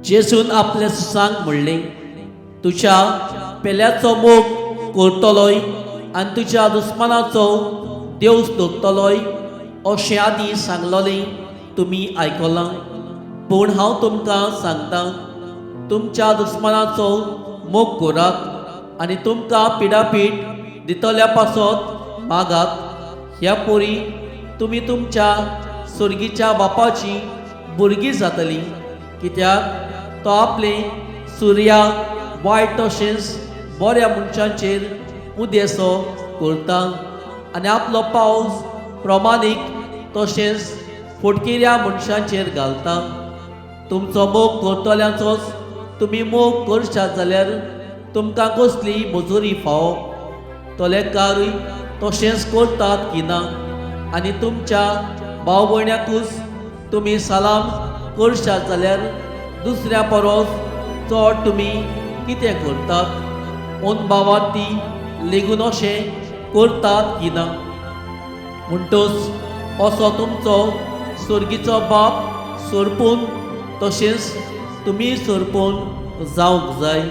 जेजून आपल्या सुसांक म्हणलें, तुज्या पेल्याचो मोग करतलोय आनी तुज्या दुस्मानाचो देवस दवरतलोय अशें आदीं सांगलोलें तुमी आयकलां. पूण हांव तुमकां सांगतां, तुमच्या दुस्मानाचो मोग करात आनी तुमकां पिडापीड दितल्या पासत मागात. ह्या पोरी तुमी तुमच्या सुर्गीच्या बापाची भुरगीं जातलीं, कित्याक तो आपले सुर्या वायट तशेंच बऱ्या मनशांचेर उदेसो करता आनी आपलो पावस प्रमाणीक तशेंच फटकिऱ्या मनशांचेर घालता. तुमचो मोग करतल्यांचोच तुमी मोग करशात जाल्यार तुमकां कसली मजुरी फावो? तोलेकारूय तशेंच करतात की ना? आनी तुमच्या भाव भयण्याकूच तुमी सलाम करशात जाल्यार दुसऱ्या परस चड तुमी कितें करतात? ओन भावात ती लेगून अशें करतात की ना? म्हणटच असो तुमचो सुर्गीचो बाप सोरपून, तशेंच तुमी सोरपून जावंक जाय.